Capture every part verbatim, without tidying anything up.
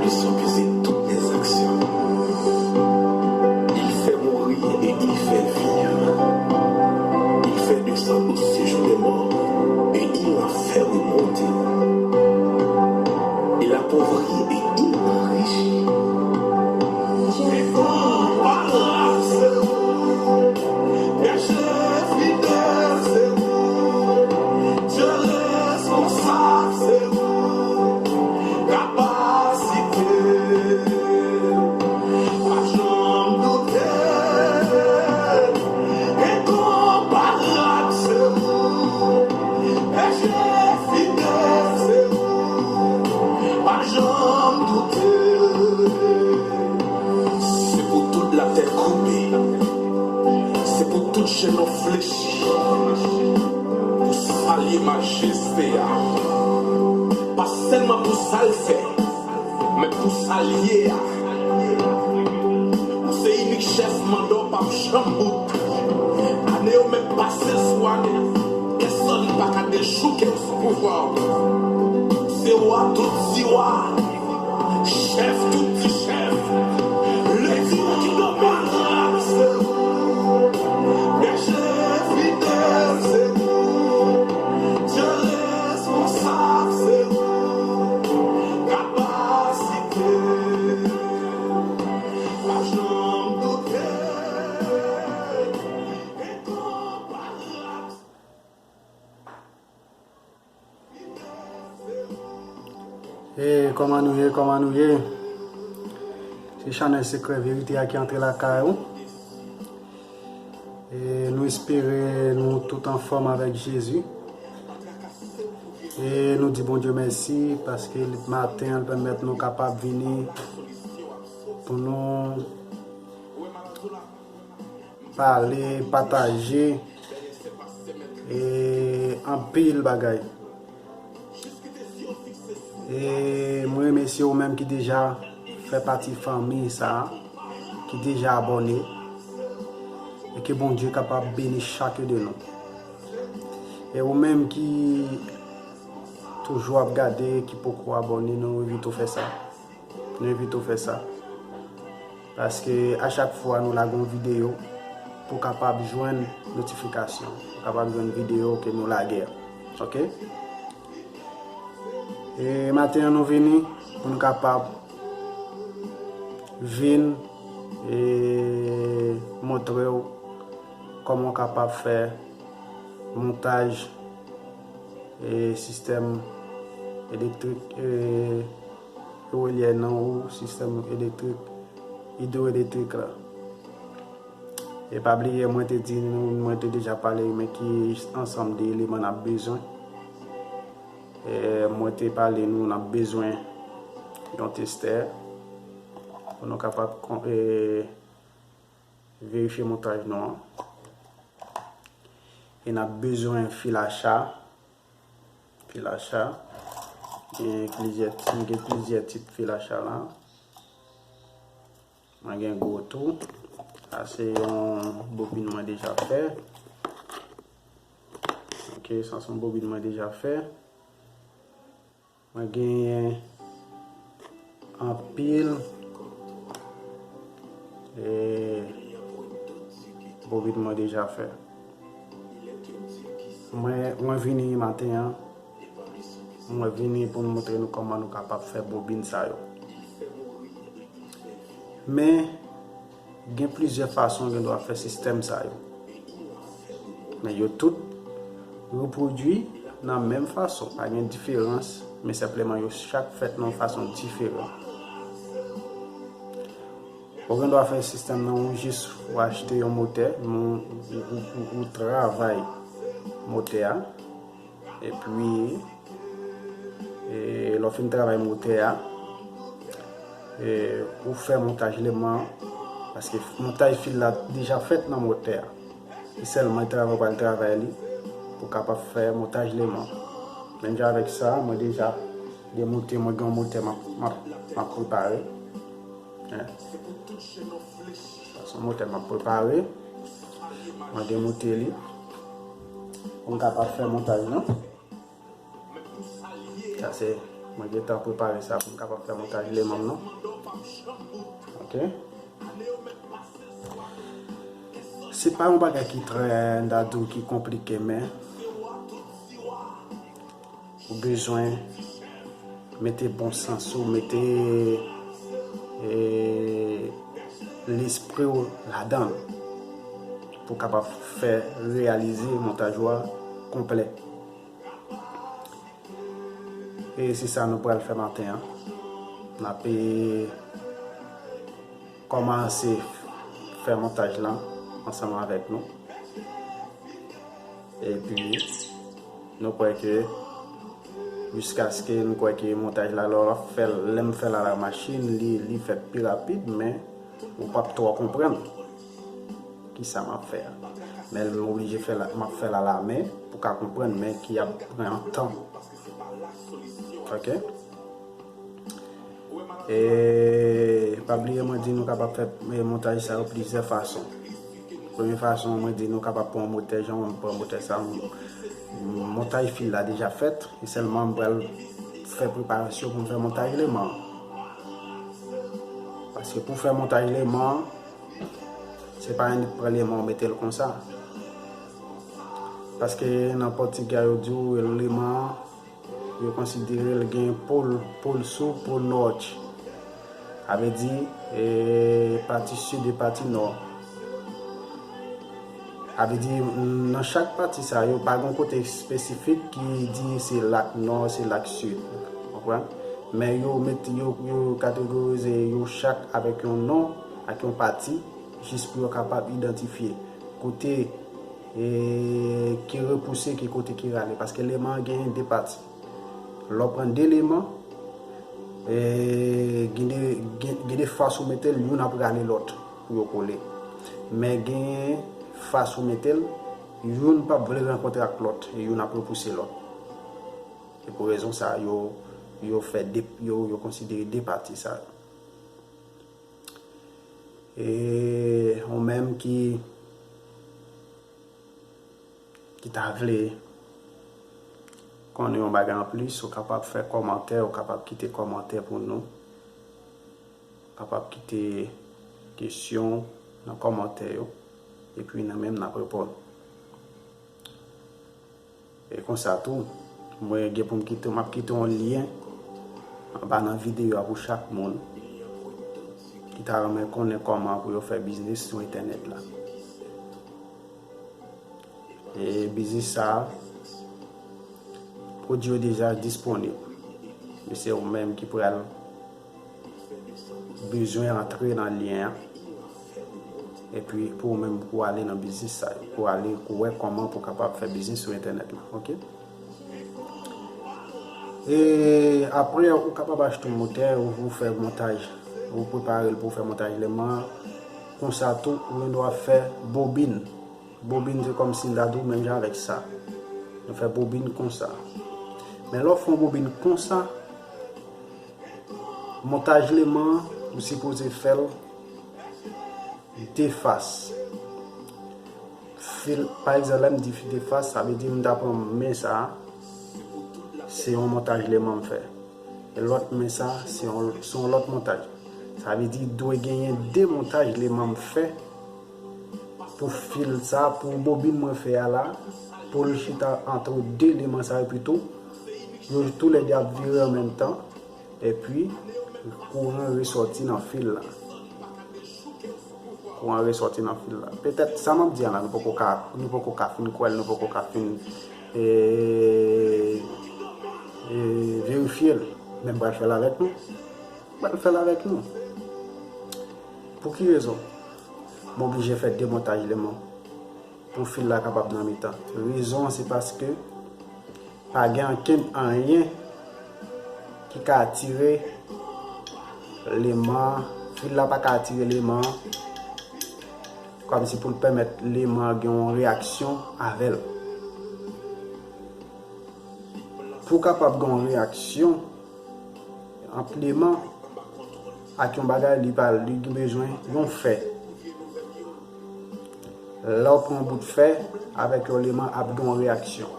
Lui surpasser toutes mes actions. Il fait mourir et il fait vivre. Il fait descendre au séjour des morts et il en fait remonter. Il appauvrit et il enrichit. Incomparable, c'est vous. Berger fidèle, c'est vous. Dieu responsable, c'est vous. Kapasite, pa janm doute. Incomparable, c'est vous. Berger fidèle, c'est vous. Pa janm doute. Se pou tout latè kanpe. Se pou tout jenon flechi. Pou salye majeste a. Pa sèlman pou sa l fè, men pou sa l ye a. Ou se inik chèf, manda w p ap janm bout. Ane yo menm pase sou ane. Pèsonn pa ka dechouke w sou pouvwa w. Se wa tout ti wa. Chèf tout ti chèf. Le Dieu qui domine. Berger fidèle, c'est vous. Dieu responsable, c'est vous. Kapasite, pa janm doute. Incomparable. Hey, kòman nou ye? Kòman nou ye? Se chanèl Sekrè Verite a ki antre lakay ou. E nou espere nou tout anfòm avèk Jezi. E nou di Bondye mèsi paske maten an l pèmèt nou kapab vini pou nou pale, pataje, e, anpil bagay. E mwen remèsye ou menm ki deja fè pati fanmi sa a, ki deja abòne, e ke Bondye kapab beni chak de nou. E ou menm ki toujou ap gade, ki poko abòne, nou envite w fè sa. Nou envite w fè sa. Paske a chak fwa nou lage yon videyo, pou w kapab jwenn notifikasyon, pou w kapab jwenn videyo ke nou lage a. Oke? E maten an nou vini pou nou kapab vin e montre w kòman w kapab fè montaj e sistèm elektrik e ewolye nan ou sistèm elektrik, idwoelektrik la. E pa bliye, mwen te di nou, mwen te deja pale, men ki ansanm de eleman n ap bezwen. E mwen te pale nou, n ap bezwen yon testè pou nou kapab kon-, e, verifye montaj nou an. E n ap bezwen fil acha. Fil acha. Gen plizyè, m gen plizyè tip fil acha la. Mwen gen gwo tou. Sa se yon bobin mwen deja fè. Oke, sa se yon bobin mwen deja fè. Mwen genyen anpil, e, bobin mwen deja fè. Mwen, mwen vini maten an, mwen vini pou m montre nou kòman nou kapab fè bobin sa yo. Men, gen plizyè fason gen dwa fè sistèm sa yo. Men yo tout repwodui nan menm fason, pa gen diferans, men senpleman yo chak fèt nan yon fason diferan. Ou gen dwa fè sistèm nan ou jis ou achte yon motè, men ou, ou, ou, ou, ou travay motè a, epi, e, lè w fin travay motè a, e, ou fè montaj eleman, paske montaj fil la deja fèt nan motè a. E sèlman travay, ou pral travay li pou kapab fè montaj eleman. Menm jan avèk sa, mwen deja demonte, mwen gen yon motè m ap, m ap, m ap prepare. Hein. Sa se yon motè m ap prepare. Mwen demonte li pou m kapab fè montaj lan. Sa se Mwen gentan prepare sa pou m kapab fè montaj leman m nan. Ok. Se pa yon bagay ki trè, m ta di w, ki konplike, men ou bezwen mete bon sans ou, mete, e, lespri w ladan l pou w kapab fè reyalize montaj ou a konplè. E se sa nou pral fè maten an. N ap, e, kòmanse fè montaj lan ansanm avèk nou. Epi, nou kwè ke, jiskaske nou kwè ke montaj la, lè w ap fè l, lè m fè l a la machin, li, li fèt pi rapid, men ou p ap twò konprann kisa m ap fè a. Men m oblije fè l, m ap fè l a la men pou w ka konprann, men ki ap pran tan. Ok? E pa bliye mwen di nou kapab fè, e, montaj sa yo plizyè fason. Premye fason, mwen di nou kapab pran yon motè, jan mwen pran motè sa, m-, montaj fil la deja fèt, e sèlman m pral fè preparasyon pou m fè montaj leman. Paske pou fè montaj leman, se pa annik pran leman ou mete l konsa. Paske nan Pòtigè yo di w leman, yo konsidere l gen pòl, pòl sou, pòl nò. Sa vle di, e, pati sid e pati nò. Sa vle di, nan chak pati sa yo, pa gen kote espesifik ki di se lak nò, se lak sid. Konprann? Men yo mete, yo, yo kategorize yo chak avèk yon non, ak yon pati, jis pou yo kapab idantifye kote, e, ki repouse, ki kote ki rale. Paske leman an genyen de pati. Lè w pran de leman, e, gen de, gen, gen de fas ou mete l, youn ap rale lòt pou yo kole. Men gen fas ou mete l, youn p ap vle rankontre ak lòt, e youn ap repouse lòt. E pou rezon sa, yo, yo fè de, yo, yo konsidere de pati sa yo. E ou menm ki, ki ta vle konnen yon bagay anplis, ou kapab fè kòmantè, ou kapab kite kòmantè pou nou. Ou kapab kite kesyon nan kòmantè yo. Epi nou menm n ap reponn. E konsa tou, mwen gen pou m kite, m ap kite yon lyen anba nan videyo a pou chak moun ki ta renmen konnen kòman pou yo fè biznis sou entènèt la. E biznis sa a, pwodui yo deja disponib. Men se ou menm ki pral bezwen antre nan lyen an. Epi pou ou menm pou ale nan biznis sa yo, pou ale pou wè kòman pou kapab fè biznis sou entènèt la, ok? E apre, ou kapab achte yon motè, ou, ou fè montaj, ou prepare l pou fè montaj leman an. Konsa tou, ou gen dwa fè bobin. Bobin se kòmsi m ta di w menm jan avèk sa. Nou fè bobin konsa. Men lè w fè yon bobin konsa, montaj leman an, ou sipoze fè l de fas. Fil, pa egzanp, lè m di de fas, sa vle di m ta pran men sa a, se yon montaj leman m fè. E lòt men sa, se yon, se yon lòt montaj. Sa vle di dwe genyen de montaj leman m fè pou fil sa, pou bobin mwen fè a la, pou l chita antre de leman sa yo pito, yo toulède ap vire an menm tan, epi kouran resòti nan fil la. Kouran resòti nan fil la. Petèt sa m ap di a la, nou poko ka, nou poko ka fin kwè l, nou poko ka fin, e, e, verifye l. Men m pral fè l avèk nou. M pral fè l avèk nou. Pou ki rezon? M oblije fè demontaj leman pou fil la kapab nan mitan. Rezon an se paske pa gen ankenn anyen ki ka atire leman an, fil la pa ka atire leman an, kòmsi pou l pèmèt leman an gen yon reyaksyon avè l. Pou kapab gen yon reyaksyon ant leman ak yon bagay, li pa, li gen bezwen yon fè. Lè w pran yon bout fè avèk yon leman, ap gen yon reyaksyon.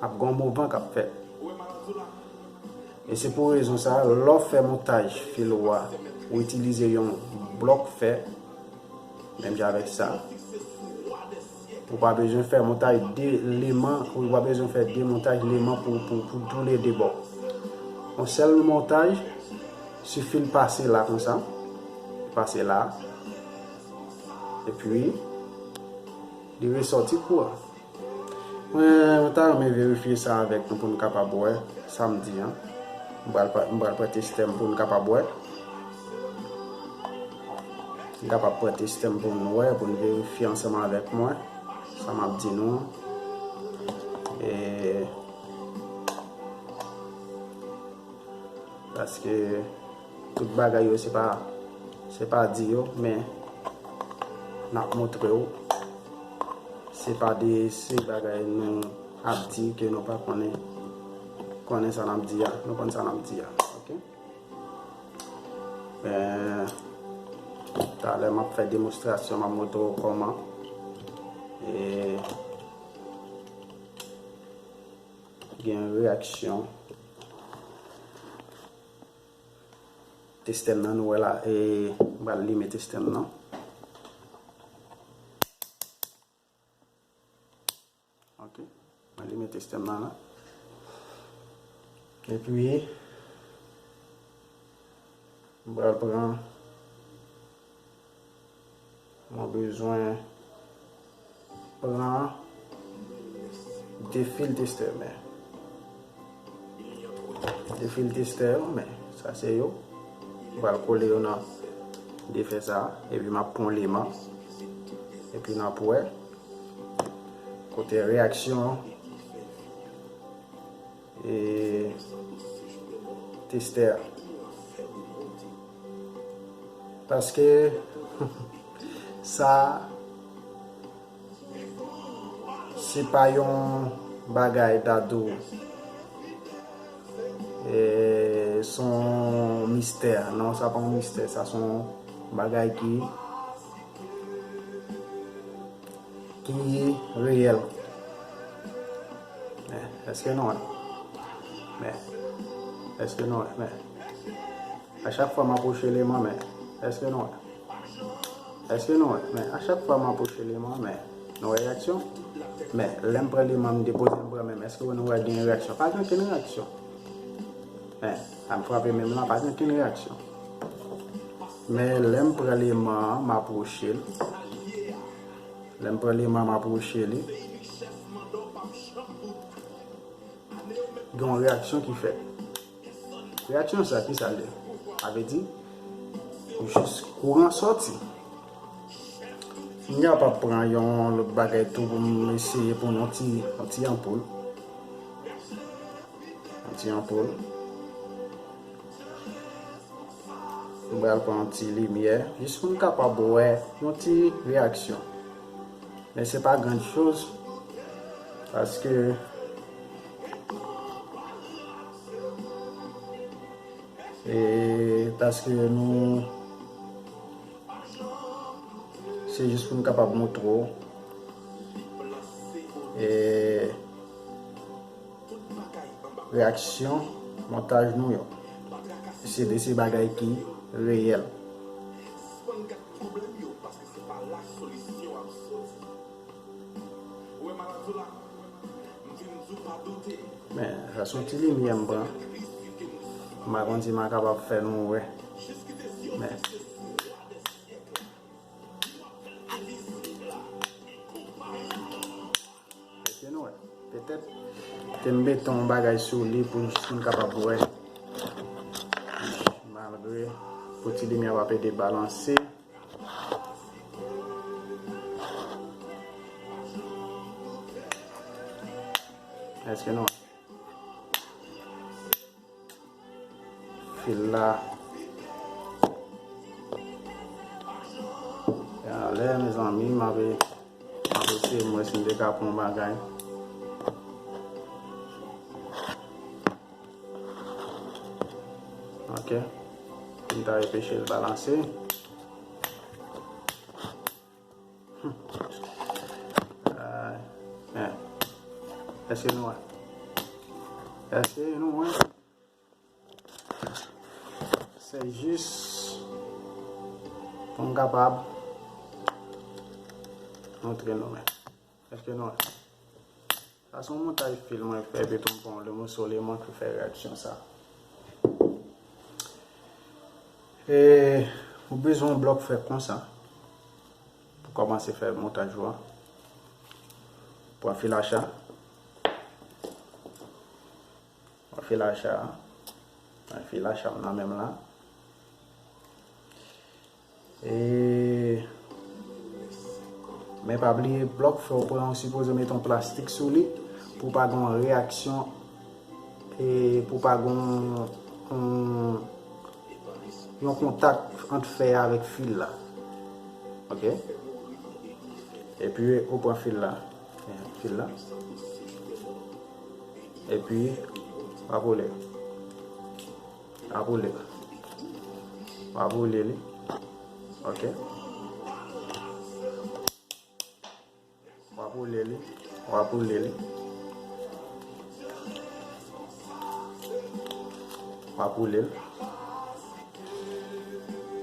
Ap gen yon mouvman k ap fèt. E se pou rezon sa, lè w fè montaj fil ou a, ou itilize yon blòk fè, menm jan avèk sa. Ou pa bezwen fè montaj de leman, ou pa bezwen fè de montaj leman pou, pou, pou toulede bò. Yon sèl montaj, sifi l pase la konsa, pase la, epi li resòti kouran. Mwen, mwen ta renmen verifye sa avèk nou pou n kapab wè sa m di an. M pral pa- m pral pran testè m pou n kapab wè. M kapab pran testè m pou n wè, pou n verifye ansanm avèk mwen sa m ap di nou an. E, paske tout bagay yo, se pa, se pa di yo, men n ap montre w. Se pa de se bagay nou ap di ke nou pa konnen, konnen sa n ap di a, nou konn sa n ap di a. Oke? Men, talè m ap fè demonstrasyon, m ap montre w kòman. E, gen reyaksyon. Testè m nan, nou wè la, e, m pral limen testè m nan. Oke. Mwen limen testè m nan la. Epi, m pral pran, mwen bezwen pran de fil testè, men de fil testè yo, men sa se yo. M pral kole yo nan defè sa, epi m ap pran leman, epi n ap wè kote reyaksyon e testè a. Paske sa, se pa yon bagay ta di w, e, se yon mistè. Non, sa pa yon mistè, sa se yon bagay ki ki reyèl. Men, èske nou wè? Men, èske nou wè? Men, a chak fwa m apwoche leman, men, èske nou wè? Èske nou wè? Men, a chak fwa m apwoche leman, men, nou wè reyaksyon? Men, lè m pran leman, m depoze, m pran men m, èske nou wè gen reyaksyon? Pa gen okenn reyaksyon. Men, a m frape men m la, pa gen okenn reyaksyon. Men, lè m pran leman an, m apwoche l. Lè m pran leman, m apwoche li. Gen yon reyaksyon ki fèt. Reyaksyon sa, ki sa l ye? Sa vle di, jis kouran sòti. M kapab pran yon lòt bagay tou pou m eseye pran yon ti, yon ti anpoul. Yon ti anpoul. M pral pran yon ti limyè, jis pou n kapab wè yon ti reyaksyon. Men se pa grand chose, paske, e, paske nou, se jis pou n kapab montre w, e, reyaksyon montaj nou yo. Se de se bagay ki reyèl. Men, sa se yon ti limyè m pran. M pa konn si m a kapab fè nou wè. Men, èske nou wè? Petèt, te m mete yon bagay sou li pou, pou n kapab wè. Malgre, pou ti limyè pa pede balanse. Èske nou wè? Fil la. E anlè, mezanmi, m ap, m ap eseye m wè si m te ka pran yon bagay. Ok. M ta repeche l balanse. Ay, men, èske nou wè? Èske nou wè? Se jis pou m kapab montre nou men. Èske nou wè? Sa se yon montaj fil mwen fè, epi tou m pran yon limoso leman pou fè reyaksyon sa. E ou bezwen yon blòk fè konsa pou kòmanse fè montaj ou a. Pran fil acha. Pran fil acha. Pran fil acha m nan men m la. E, men pa bliye, blòk fè w pran, ou sipoze mete yon plastik sou li pou pa gen yon reyaksyon, e pou pa gen yon, yon, yon kontak ant fè a avèk fil la. Oke? Epi, ou pran fil la. Fil la. Epi, w ap woule. W ap woule. W ap woule li. Oke. W ap woule li. W ap woule li. W ap woule l.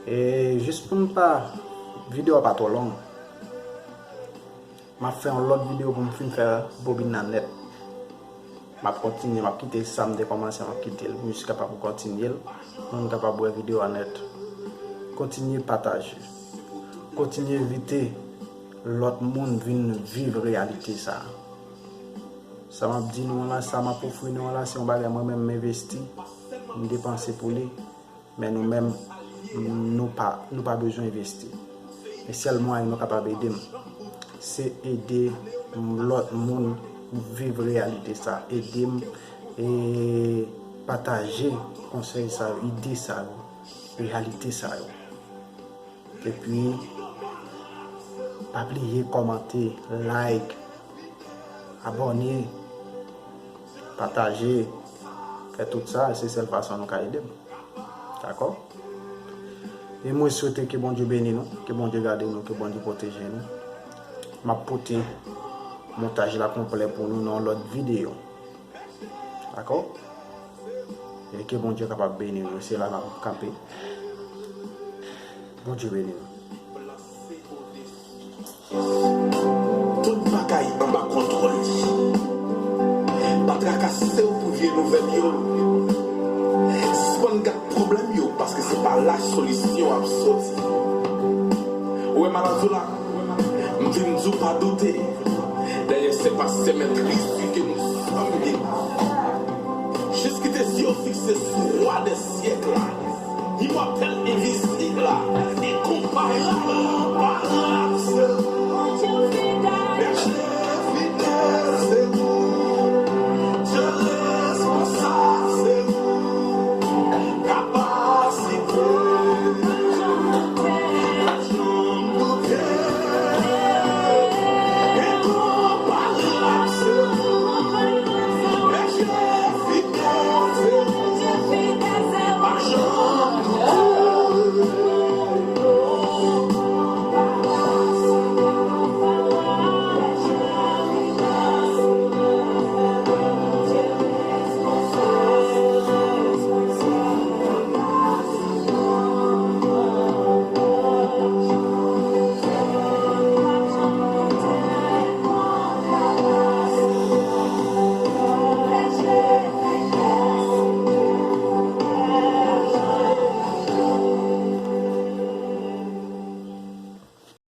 E jis pou m pa, videyo a pa twò long. M ap fè yon lòt videyo pou m fin fè bobin nan nèt. M ap kontinye, m ap kite sa m te kòmanse, m ap kite l pou m jis kapab kontinye l, pou moun kapab wè videyo a nèt. Kontinye pataje. Kontinye envite lòt moun vin viv reyalite sa a. Sa m ap di nou an la, sa m ap ofri nou an la, se yon bagay mwen menm m envesti, m depanse pou li. Men nou menm, nou pa, nou pa bezwen envesti. Men sèl mwayen nou kapab ede m, se ede lòt moun viv reyalite sa. Ede m e pataje konsèy sa yo, ide sa yo, reyalite sa yo. Epi, pa bliye kòmante, like, abòne, pataje, fè tout sa, se sèl fason nou ka ede m. Dakò? E mwen swete ke Bondye beni nou, ke Bondye gade nou, ke Bondye pwoteje nou. M ap pote montaj la konplè pou nou nan yon lòt videyo. Dakò? E ke Bondye kapab beni nou. Se la m ap kanpe. Bondye beni nou. Tout bagay anba kontwòl li. Pa trakase w pou vye nouvèl yo. Sispann gad pwoblèm yo, paske se pa la solisyon ap soti. Ou wè maladi w la, m vin di w pa doute. Dèyè se pastè mèt Kris ki ke nou sanble. Jis kite zye w fikse sou wa dè syèk la. Imòtèl, envizib la, enkonparab, enkonparab, se ou. Dèyè fidèl, se ou. Dye responsab, se ou. Kapasite.